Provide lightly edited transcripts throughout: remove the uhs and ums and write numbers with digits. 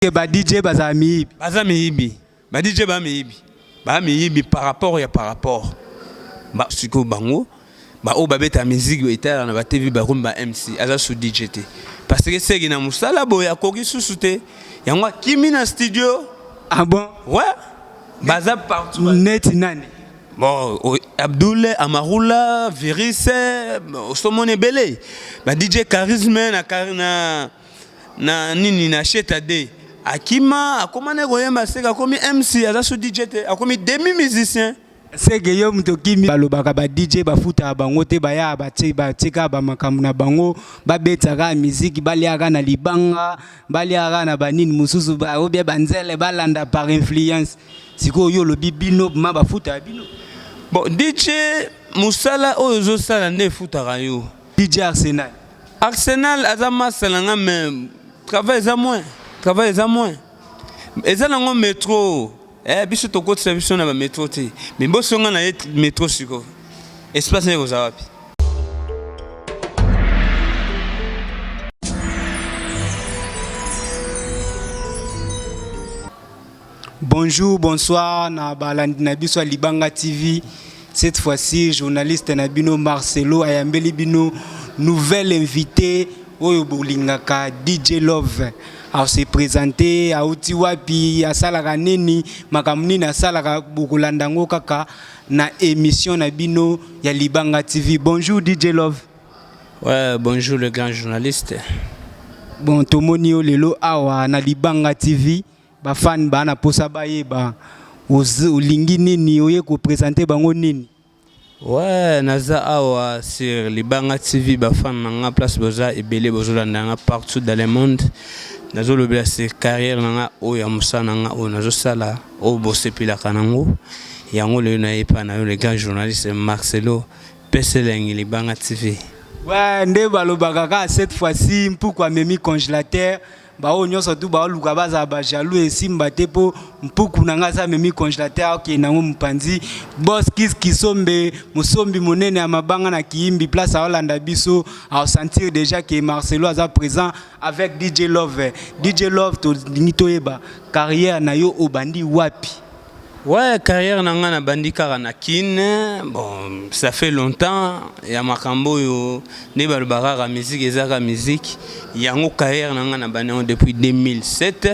Ke ba DJ bazala miyibi. Baza miyibi. Ba DJ ba miyibi. Ba miyibi par rapport ya par rapport. Ba sikoyo bango ba oyo babeta musique etalaka na ba TV bakomi ba MC aza sous DJ te. Parce que seki na musala boye akoki susu te. Yango akimi na studio. Ah bon? Ouais. Baza partout. Neti nani? Bon, Abdoul, Amarula, Viris, osomoni ebele. Ba DJ Charisme na na na nini na Cheta D akima akoma ne koyemba seka akomi MC aza su DJ te akomi demi musicien. Seke yo moto okimi balobaka ba DJ bafutaka bango te baya batie kaka bamakambo na bango babetaka miziki baliaka na libanga baliaka na banini mosusu obia banzele balanda par influence. Sikoyo yo olobi bino ma bafutaka bino. Bon, DJ mosala oyo ozosala nde efutaka yo. DJ Arsenal. Arsenal aza masa na nga, mais travail eza moins, travail eza moins, eza nango métro. Biso tokotisa biso na bamétro te, mais bosonga na ye métro sikoyo espace naye kozala wapi? Bonjour, bonsoir na balandi na biso ya Libanga TV. Cette fois-ci, journaliste na bino Marcelo ayambeli bino nouvel invité oyo bolingaka, DJ Love. Se présenter, auti wapi, asalaka nini, makambo nini asalaka, bokolanda yango kaka na émission na bino ya Libanga TV. Bonjour DJ Love. Ouais, bonjour le grand journaliste. Bon, tomoni yo lelo awa na Libanga TV. Bafan baa na posa bayeba olingi nini, oye koprésenter bango nini? Ouais, naza awa sur Libanga TV. Bafan na nga place boza ebele, bozolanda nga partout dans le monde. Nazolobela se carrière na nga oyo ya mosala na nga oyo nazosala, oyo bosepelaka nango. Yango lelo nayepa na yo le grand journaliste Marcelo Peselengi, Libanga TV. Ouais, nde balobaka kaka cette fois-ci mpuku amemi congélateur. Baoyo nyonso tu baoluka bazala bajaloux, esimba te, mpo mpuku na ngai aza amemi congélateur, akende yango mopanzi. Bos Kis Kisombe, mosombi monene ya mabanga na Kiyimbi, place aolanda biso, aosentir déjà ke Marcelo aza présent avec DJ Love. DJ Love, tolingi toyeba carrière na yo, obandi wapi? Ouais, carrière na nga nabandi kaka na Kin. Bon, ça fait longtemps ya makambo oyo nde balobaka kaka musique eza kaka musique. Yango carrière na nga nabandi yango depuis 2007.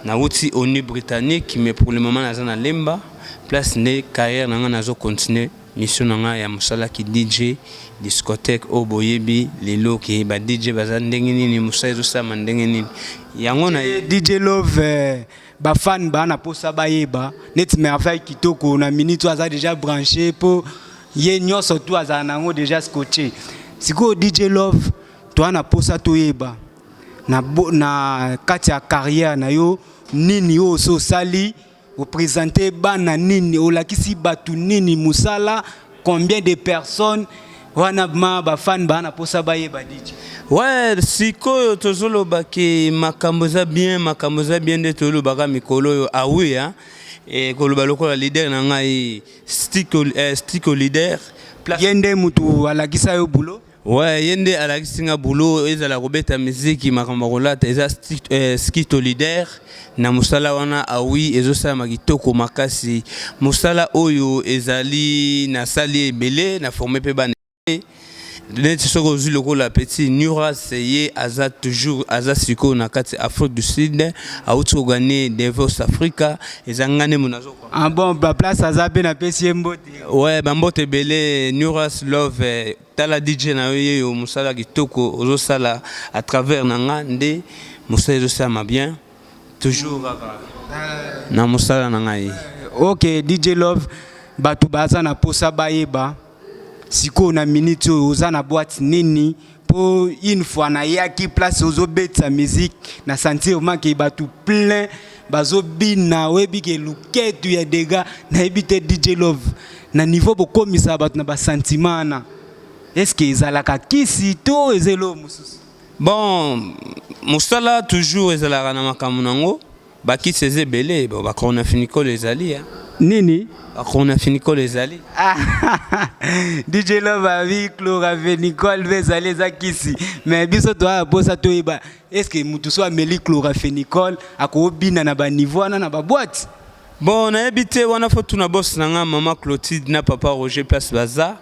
Nauti ONU britannique, mais pour le moment naza na Lemba, place nde carrière na nga nazo continuer mission na nga ya mosalaki DJ discothèque oyo boyebi lelo ke ba DJ baza ndenge nini, mosala ezosalama ndenge nini. Yango na DJ Love, bafan baa na mposa bayeba neti Merveille Kitoko na minute oyo aza déjà branché, mpo ye nyonso tu azala nango déjà scotché. Sikoyo DJ Love, toa na mposa toyeba na kati ya carrière na yo nini oyo so osali, oprésente bana nini, olakisi bato nini mosala, combien de personnes wana ma bafan baa na mposa bayeba, DJ. Ouais, sikoyo tozoloba ke makambo eza bien, makambo eza bien nde tolobaka mikolo oyo awi e koloba lokola leader na ngai Stiko leader. Ye nde mutu alakisa yo boulot? Ouais, ye nde alakisi nga boulot, ezala kobeta miziki, makambo ya kolata eza Skito leader na mosala wana. Awi, ezosalama kitoko makasi. Mosala oyo ezali nasali ebele, na forme mpe bana neti soki ozwi lokola petit Nuras, ye aza toujours, aza sikoyo na kati Afrique du Sud, auti kogagner Devos Africa, eza nga nde mo nazo. Ah bon, baplace aza mpe napesi ye mbote. Ouais, bambote ebele Nuras Love. Tala DJ na yo yeyo, mosala kitoko ozosala à travers na nga nde mosala ezosalama bien, toujours kaka na mosala na ngai. Ok DJ Love, bato baza na posa bayeba sikoyo na minute oyo oza na boîte nini, mpo une fois nayaki place ozobetisa musique, na sentir make bato plein bazobina, oyebi ke luketu ya dega. Nayebi te DJ Love, na niveau bokomisa bato na basentiment wana, est-ce ezalaka kisi to eza eloko mosusu? Bon, mosala toujours ezalaka na makambo nango. Bakisi eza ebele. Bon, bacoronafinicole ezali. Nini? Chloramphénicol ezali. DJ Love abi chloramphénicol mpe ezali, eza kisi. Mais biso toya posa toyeba, est ce que mutu so ameli chloramphénicol akobina na baniveau wana na baboîte? Bon, nayebi te. Wana fo tuna boss na nga, mama Clotilde na papa Roger, place baza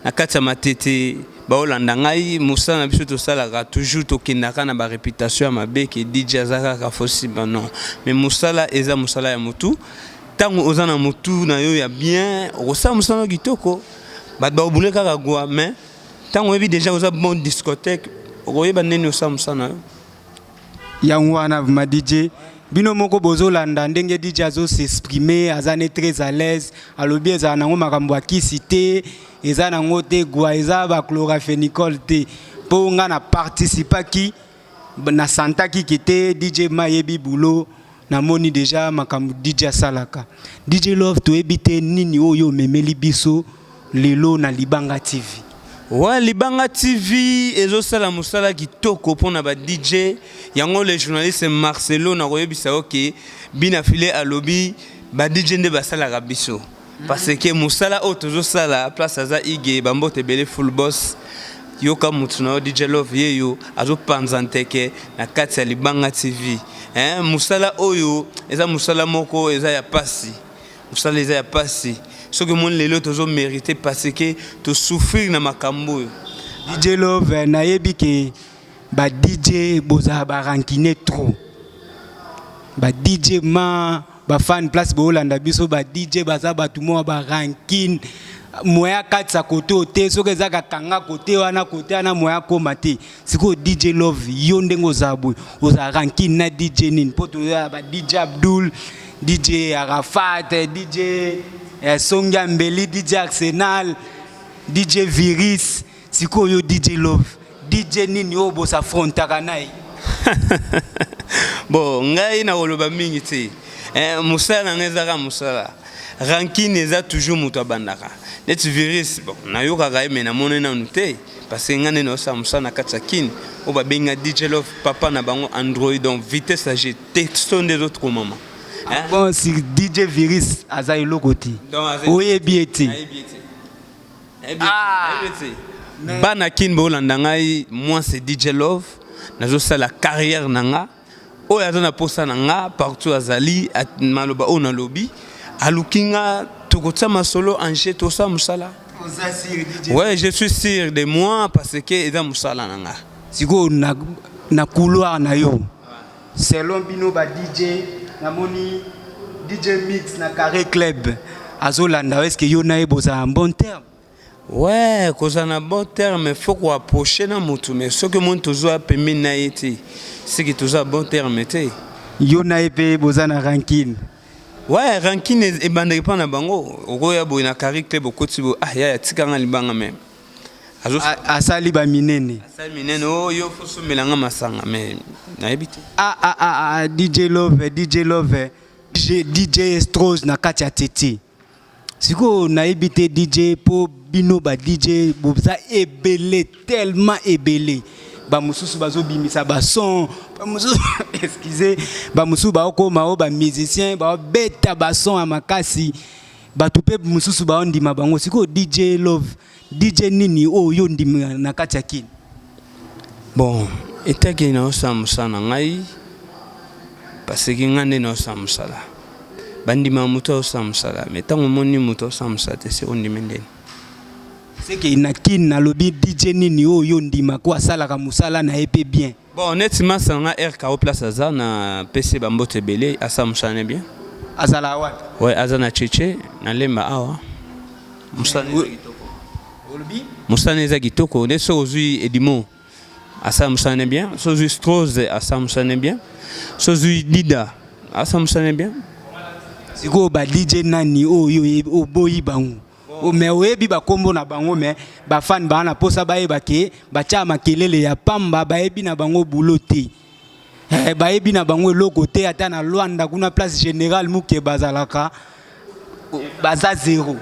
na kati ya Matete, baolanda ngai. Mosala na biso tosalaka toujours, tokendaka na baréputation ya mabe ke DJ aza kaka fosimba. Non, mais mosala eza mosala ya motu. Ntango oza na motu na yo ya bien, okosala mosala no kitoko, bato bakobule kaka gwa. Mais ntango oyebi déjà oza bon discothèque, okoyeba ndeni osala mosala na yo. Yango wana vraiment, DJ, bino moko bozolanda ndenge DJ azos'exprime, aza ne très à l'aise. Alobi ezala nango makambo ya kisi te, eza nango te gwa, eza bachloramphénicol te. Mpo nga na participaki, nasantaki ke te, DJ ma ayebi boulot. Namoni déjà makambo DJ asalaka. DJ Love, toyebi te nini oyo omemeli biso lelo na Libanga TV. Ouais, Libanga TV ezosala mosala kitoko mpona ba DJ. Yango le journaliste Marcelo, nakoyebisa yo ke bina file alobi ba DJ nde basalaka biso, parce que mosala oyo tozosala, place aza ige bambote ebele, full boss. Yoka mutu na yo DJ Love, ye yo azopanza nteke na kati ya Libanga TV, hein. Mosala oyo eza mosala moko eza ya pasi, mosala eza ya pasi. Soki omoni lelo tozomérite, parce que tosouffrir na makambo oyo. DJ Love, nayebi ke ba DJ bozala barancune trop. Ba DJ ma bafan, place boolanda biso, ba DJ baza bato moko barancune, moya katisa kote oyo te. Soki eza kakanga kote wana, kote wana moya koma te. Sikoyo DJ Love, yo ndenge ozala boye, ozala rancune na DJ nini? Mpo toza ba DJ Abdul, DJ Arafat, DJ Songi Ambeli, DJ Arsenal, DJ Virus. Sikoyo DJ Love, DJ nini oyo bosafrontaka na ye? Bon, ngai nakoloba mingi te. Mosala na ngai ezaka mosala. Rancune eza toujours, moto abandaka neti Virus. Bon, nayokaka ye, me namoni nanu te, parce que ngai nde naosala mosala na kati ya Kini oyo babenga DJ Love, papa na bango Android. Donc vitesse ya g texto nde ezotromama. Ah bon, si DJ Virus aza eloko te, oyebi ye te? Nayebi ye te. Nayebi te. Bana Kini boolanda ngai, moi c'est DJ Love, nazosala carrière na nga. Oyo aza na posa na nga, partout azali, maloba oyo nalobi, aluki nga, tokotia masolo ange, tosala mosala. Oza sûr, DJ? Ouais, je suis sûr de moi, parce que eza mosala na nga. Sikoyo na couloir na yo, selon bino ba DJ, namoni DJ Mix na Carré Club azolanda, est ce que yo na ye bozala en bon terme? Ouais, kozala na bon terme, faut koapproche na motu. Mais soki omoni tozwa pembeni na ye te, siki toza bon terme te. Yo na ye mpe boza na rancune? Ouais, rancune ebandaki mpa na bango. Okoya boye na Carré Club, okoti boye: "Ah yaya, tikanga libanga." Meme Asali baminene. Asali minene: "O yo fo somelanga masanga." Mais nayebi te. Ah, ah, ah, ah, DJ Love, DJ Love, DJ, DJ Stros na kati ya Tete. Sikoyo nayebi te, DJ, mpo bino ba DJ boza ebele, tellement ebele. Bamosusu bazobimisa bason, bamosusu, excuse, bamosusu baokóma oyo bamusicien, baobeta bason ya makasi, bato mpe mosusu baondima bango. Sikoyo DJ Love, DJ nini oyo yo ndima na kati ya Kini? Bon, etaki naosala mosala na ngai, parce que ngai nde naosala mosala. Bandima moto aosala mosala, mais ntango omoni moto aosala mosala te, se ondimi ndeni? Seke na Kini, nalobi DJ nini oyo yo ndima ko asalaka mosala na ye mpe bien? Bon, neti masa na nga RKO, place aza na pc, bambote ebele, asala mosala ne bien. Azala wapi? Ouais, aza na Cheche na Lemba awa. Mosala eza kitoko. Olobi? Mosala eza kitoko. Nde soki ozwi Edimo, asala mosala ne bien. Soki ozwi Strose, asala mosala ne bien. Soki ozwi Dida, asala mosala ne bien. Sikoyo ba DJ nani oyo oboyi bango? Mais oyebi bakombo na bango, mais bafani baa na mposa bayeba ke batya makelele ya pamba, bayebi na bango boulot te. Bayebi na bango eloko te. Ata na Lwanda kuna, place Général Muke, bazalaka baza zéro.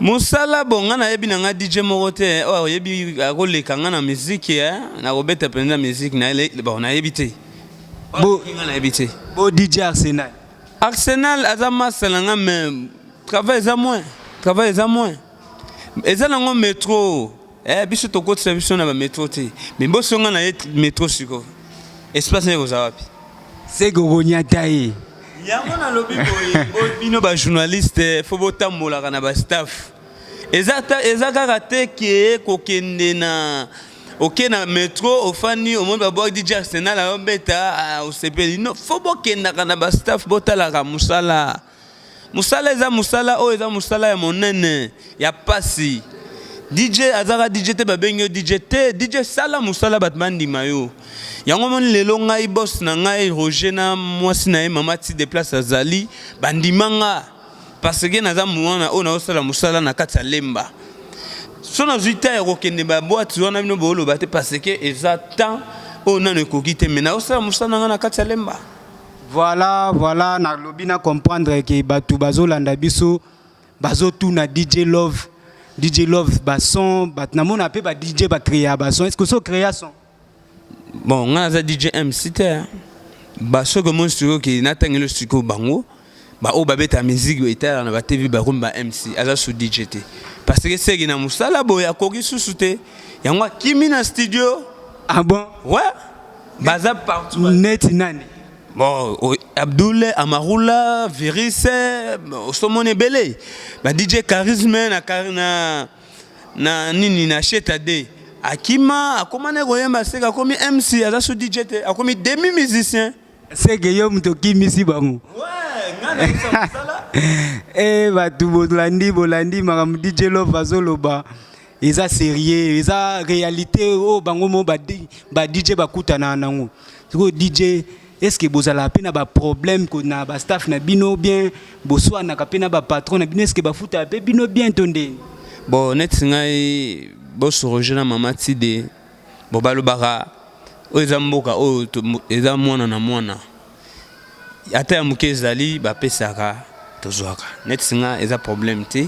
Mosala, bon, nga nayebi na nga DJ moko te oyo oyebi akoleka nga na miziki. Nakobeta mpenza miziki, bon, nayebi te. Nga nayebi te. Bo DJ Arsenal? Arsenal aza masa na nga, mais travail eza moins, travail eza moins, eza nango métro. Biso tokotisa biso na bamétro te, mais bosonga na ye métro sikoyo, espace na ye kozala wapi? Seke okonyata ye. Yango nalobi boye, bino bajournaliste, faut botambolaka na bastaff. Eza kaka te ke kokende na oke na métro, ofandi, omoni babwaki DJ Arsenal aobeta, osepeli. No, faut bokendaka na bastaff, botalaka mosala. Mosala eza mosala oyo eza mosala ya monene ya pasi. DJ azaka DJ te, babengi yo DJ te. DJ, sala mosala, bato bandima yo. Yango moni lelo ngai, boss na ngai Roger na mwasi na ye mama ti de place azali, bandima nga parce que naza mwana oyo naosala mosala na kati ya Lemba. So nazwi ta ya kokende baboîte wana, bino booloba te, parce que eza temps oyo nano ekoki te, mais naosala mosala na ngai na kati ya Lemba. Voilà, nalobi na comprendre ke bato bazolanda biso, bazotuna DJ Love, DJ Love, bason. Bato namona mpe ba DJ bacréa bason. Est ce que oso créa son? Bon, ngai naza DJ MC te. Basoki omoni sikoyo ke natangeli sikoyo bango baoyo babeta musique etalaka na baTV, bakomi ba MC, aza su DJ te, parce que seki na mosala boye akoki susu te, yango akimi na studio. Ah bon? Ouais, baza partout. Neti nani? Bon, Abdul Amarula, Viris, osomoni ebele, ba DJ Charisme na nini na Cheta D, akima, akoma na koyemba, seka akomi MC, aza su DJ te, akomi demi musicien. Seke yo moto okimisi bango? Ouais, nga na mosala. E bato bolandi, bolandi makambo DJ Love azoloba, eza sérieux, eza réalité oyo bango mo ba DJ bakutana nango. Sikoyo DJ, est ce que bozalaka mpe na baproblème na bastaff na bino, bien boswanaka mpe na bapatron na bino? Est ce que bafutaka mpe bino bien to ndeni? Bon, neti ngai, boss Roger na mama Tide, bo balobaka oyo eza mboka oyo eza mwana na mwana, ata ya moke ezali, bapesaka, tozwaka. Neti nga eza problème te,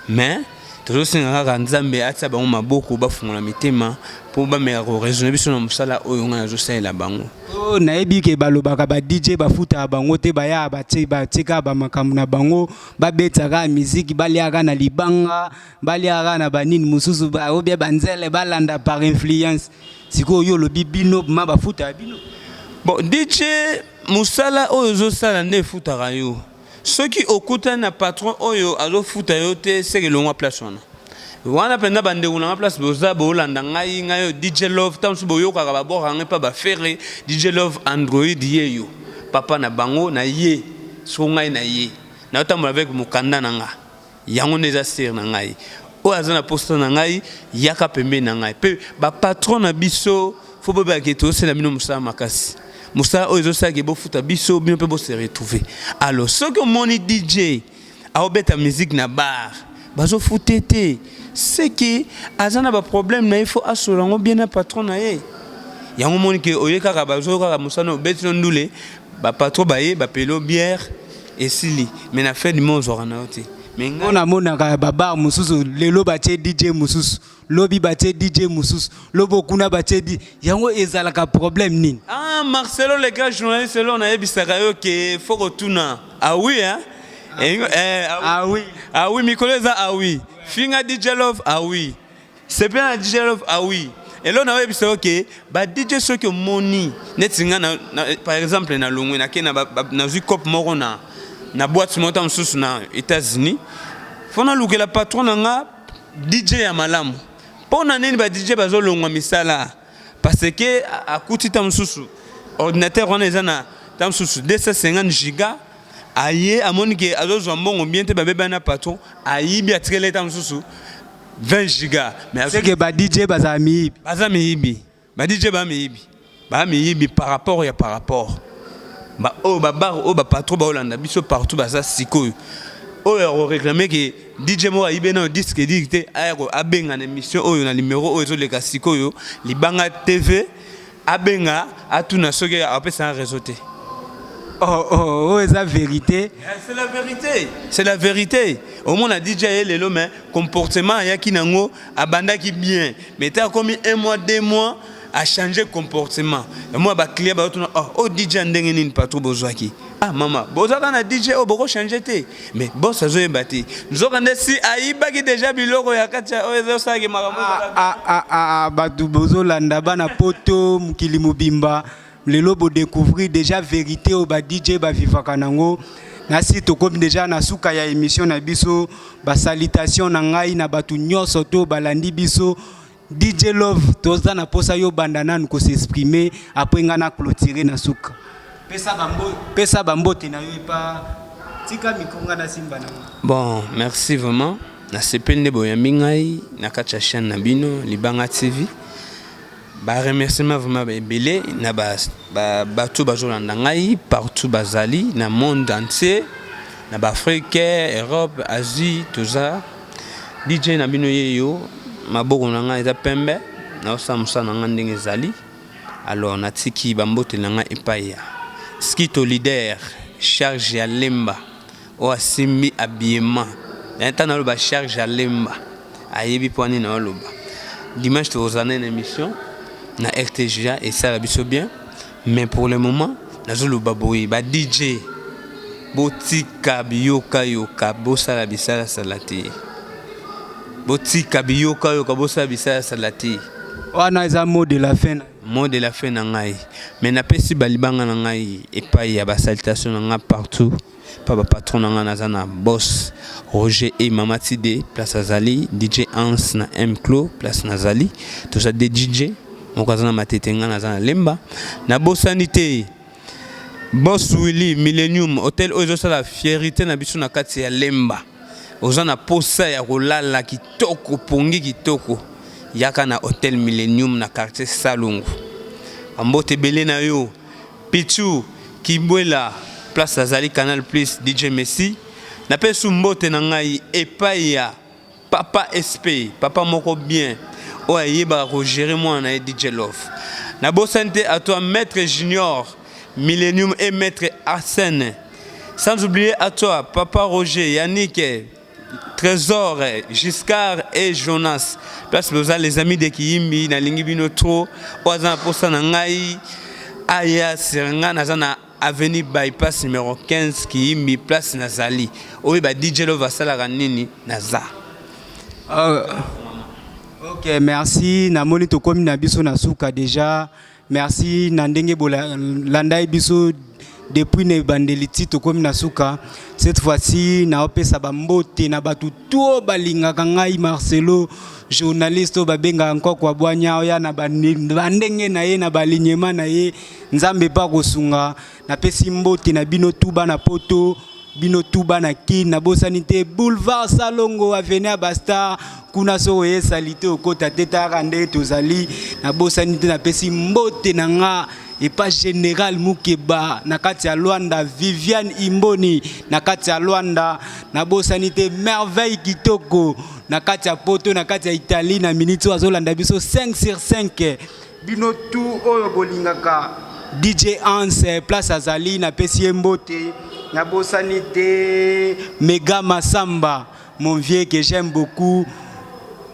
mais tozosenga kaka Nzambe atia bango maboko, bafungola mitema mpo bameka koraisonner biso na mosala oyo ngai nazosalela bango. O nayebi ke balobaka ba DJ bafutaka bango te, baya batie kaka bamakambo na bango, babetaka miziki, baliaka na libanga, baliaka na banini mosusu, obia banzele, balanda par influence. Sikoyo yo olobi bino ma bafutaka bino? Bon, DJ, mosala oyo ozosala nde efutaka yo. Soki okutani na patron oyo azofuta yo te, seke elongwa place wana. Wana mpenza, bandeko na nga, place boza, boolanda ngai, ngai oyo DJ Love, ntango mosusu boyokaka babwaka ngai mpa bafere DJ Love Android, ye yo papa na bango na ye. Soko ngai na ye nayotambola avec mokanda na nga, yango nde eza sere na ngai. Oyo aza na posta na ngai, yaka pembeni na ngai. Mpe bapatron na biso, faut boyebaka tozosala bino mosala makasi. Mosala oyo ezosalaka bofuta biso, bino mpe bose retrouver. Alors soki omoni DJ aobeta musique na bar, bazofuta te, seke aza na baproblème na ye, faut asola yango bien na patron na ye. Yango omoni ke oye kaka, bazo kaka mosala, obeti no ndule, bapatron baye, bapeli yo bière, esili, mais na fin du mois ozwaka na yo te. Mais mpo namonaka babar mosusu, lelo batie DJ mosusu, lobi batie DJ mosusu, lobi okuna batie di yango, ezalaka problème nini? Ah, Marcelo le grand journaliste, lelo nayebisaka yo ke faut kotuna. Ah oui, hein? Eh, ah, ah oui. Ah oui, mikolo eza ah oui. Finga DJ Love, ah oui. Sepela na DJ Love, ah oui. Elo nayebisa yo ke ba DJ, soki omoni neti nga par exemple nalongwe, nake nazwi cope moko na boîte moko ta mosusu na États-Unis, faut nalukela patron na nga DJ ya malamu. Mpo na nini ba DJ bazolongwa misala? Parce que akuti ta mosusu ordinateur wana eza na ta mosusu 250 giga, aye amoni ke azozwa mbongo bien te, babebani na patron, ayibi, atikeli ta mosusu 20 giga. Mais seke ba DJ bazala miyibi? Baza miyibi, ba DJ ba miyibi, ba miyibi par rapport ya par rapport ba oyo babar oyo bapatron baolanda biso partout baza sikoyo, oyo ya koréclamer ke DJ moko ayibi nayo disque dur te, aya abenga na émission oyo na numéro oyo ezoleka sikoyo, Libanga TV, abenga, atuna soki apesaka réseau te. Oh, oyo eza vérité. C'est la vérité, c'est la vérité. Omona DJ ye lelo, mais comportement ayaki nango, abandaki bien, mais te akomi un mois, 2 mois. Achanger comportement. Mwa ba client bazotuna: "Oh, oyo DJ ya ndenge nini? Patron, bozwaki? Ah mama, bozwaka na DJ oyo, bokochanger te." Mais boss azoyeba te, nzoka nde si ayibaki déjà biloko ya kati ya oyo ezosalaki makambo. Ah, ah, ah, ah, bato bozolanda, bana Poto, mokili mobimba, lelo bodécouvrir déjà vérité oyo ba DJ bavivaka nango. Nasi tokomi déjà na suka ya émission na biso. Basalutation na ngai na bato nyonso to balandi biso. DJ Love, toza na posa yo banda nanu kos'exprimer, après ngai na clôturer na suka. Pesa bambote na yo epa tika micro, ngai nasimba nango. Bon, merci vraiment. Nasepeli nde boyambi ngai na kati ya chaîne na bino Libanga TV. Baremerciement vraiment ebele na bato bazolanda ngai partout bazali na monde entier, na baAfrique, Europe, Asie. Toza DJ na bino ye yo. Maboko na ngai eza pembe, naosala mosala na ngai ndenge ezali. Alors natiki bambote na ngai epai ya Skito leader, charge ya Lemba, oyo asimbi habillement. Ntango naloba charge ya Lemba, ayebi mpo nini naoloba. Dimanche tokozala na émission na RTGA, esala biso bien. Mais pour le moment nazoloba boye: ba DJ, botika biyokayoka, bosala bisalasala te. Botika biyokayoka, bosala bisalasala te. Wana eza mot de la fin. Mot de la fin na ngai. Mais napesi balibanga na ngai epai ya basalutation na ngai partout mpa bapatron na ngai. Naza na boss Roger e Mama Tide, place azali, DJ Hans na M Clo, place nazali. Toza de DJ moko aza na Matete, ngai naza na Lemba. Nabosani te boss Willy, Millennium Hotel, oyo ezosala fierté na biso na kati ya Lemba. Oza na posa ya kolala kitoko, pongi kitoko, yaka na Hotel Millennium na quartier Salongo. Bambote ebele na yo, Pichu Kibwela, place azali, Canal Plus, DJ Messi. Napesi mbote na ngai epai ya papa SP, papa moko bien oyo ayebaka kogérer mwana na ye DJ Love. Nabosani te à toi, maître Junior, Millennium, et maître Arsène. Sans oublier à toi, papa Roger, Yannick, Trésor, Giscard et Jonas, place boza, les amis de Kiyimbi. Nalingi bino trop. Oyo aza na posa na ngai, aya sur ngai. Naza na avenue Bypass numéro 15, Kiyimbi, place nazali. Oyo ba DJ Love asalaka nini, naza. Ok, merci. Namoni tokomi na biso na suka déjà. Merci na ndenge bolandai biso depuis na ebandeli ti tokomi na suka. Cette fois-ci naopesa bambote na bato to balingaka ngai, Marcelo, journaliste oyo babengaka Nkoko Abwanya, oya na bandenge na ye na balignema na ye. Nzambe mpe akosunga. Napesi mbote na bino tu bana Poto, bino tu bana Kine. Nabosani te boulevard Salongo, avenue ya Bastar. Kuna soki oyesali te, okota te. Taka nde tozali. Nabosani te, napesi mbote na nga epa général Mukeba na kati ya Lwanda, Viviane Imboni na kati ya Lwanda. Nabosani te Merveille Kitoko na kati ya Poto, na kati ya Italie, na miniti oyo azolanda biso 5 sur 5. Bino tu oyo bolingaka DJ Hans, place azali, napesi ye mbote. Nabosani te Mega Masamba, mon vieux que j'aime beaucoup.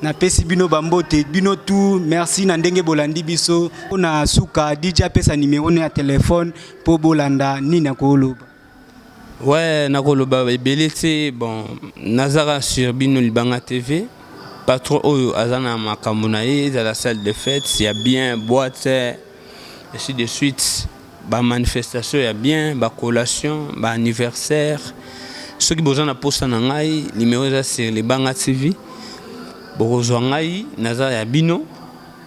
Napesi bino bambote, bino tu. Merci na ndenge bolandi biso. Mpona suka, DJ apesa nimero ne ya telefone mpo bolanda nini akoloba. Ouais, nakoloba ebele te. Bon, nazaka sur bino Libanga TV. Patron oyo aza na makambo na ye, ezala salle de fête ya bien, boîte, ainsi de suite, bamanifestation ya bien, bacollation, baanniversaire. Soki boza na posa na ngai, numéro eza sur Libanga TV, bokozwa ngai. Naza ya bino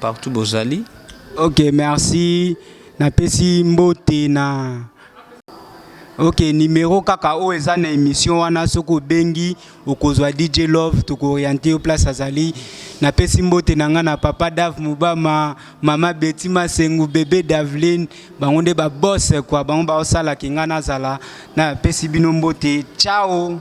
partout bozali. Ok, merci. Napesi mbote na, ok, numéro kaka oyo eza na émission wana. Soki obengi, okozwa DJ Love, tokoorienter yo place azali. Napesi mbote na ngai na papa Dave Mobama, mama Beti Masengu, bébé Daveline. Bango nde babose kua, bango baosalaki ngai nazala. Napesi bino mbote, ciao.